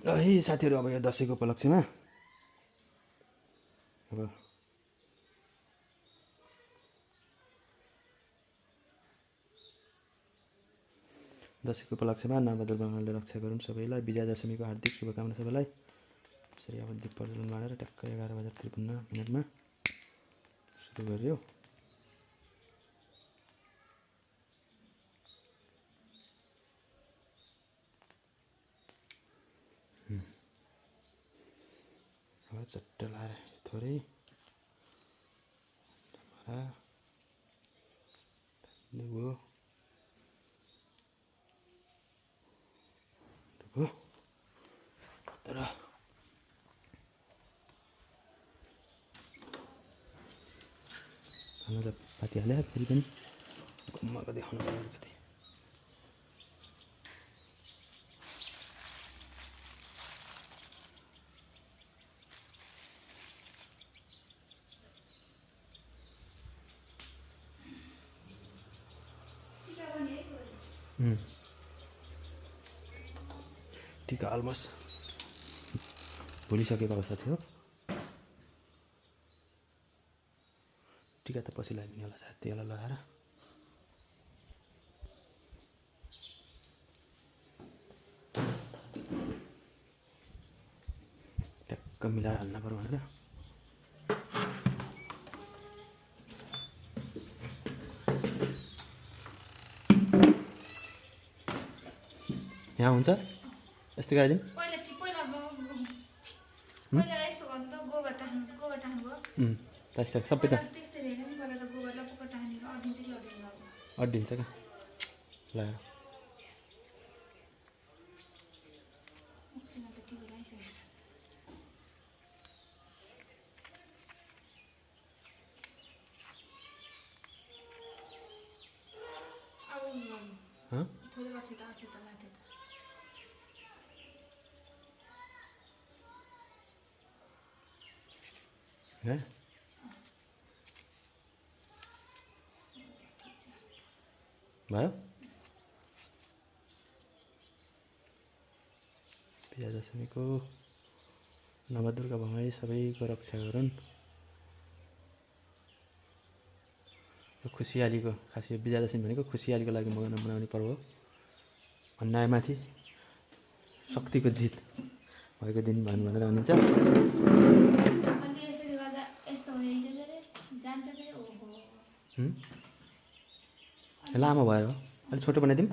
है साथीहरू, अब यो दसैँको उपलक्ष्यमा अब दसैँको उपलक्ष्यमा नवदुर बङ्गालले रक्षा गरून् सबैलाई। विजयादशमीको हार्दिक शुभकामना सबैलाई। यसरी अब दीप प्रज्वलन गरेर ट्याक्कै 11:53 सुरु गर्यो। अब चट्ट लाएर थोरै भयो र खाना त पातिहाल्यो। फेरि पनि घुम्माको देखाउनु पर्यो अलिकति। टिका अलमोस्ट भुलिसकेको अवस्था थियो। टिका त पछि लाग्ने होला सायद, त्यसलाई लगाएर ट्याक्क मिलाएर हाल्नु पर्यो भनेर। यहाँ हुन्छ यस्तो गरिदिउँ। सबै त अड्डिन्छ क्या ल। भयो विजयादशमीको नवदुर्गा भवानी सबैको रक्षा गरून्। यो खुसियालीको खास यो विजयादशमी भनेको खुसियालीको लागि मनाउने पर्व हो। अन्यायमाथि शक्तिको जित भएको दिन भनेर भनिन्छ। लामो भयो, अलिक छोटो बनाइदिउँ।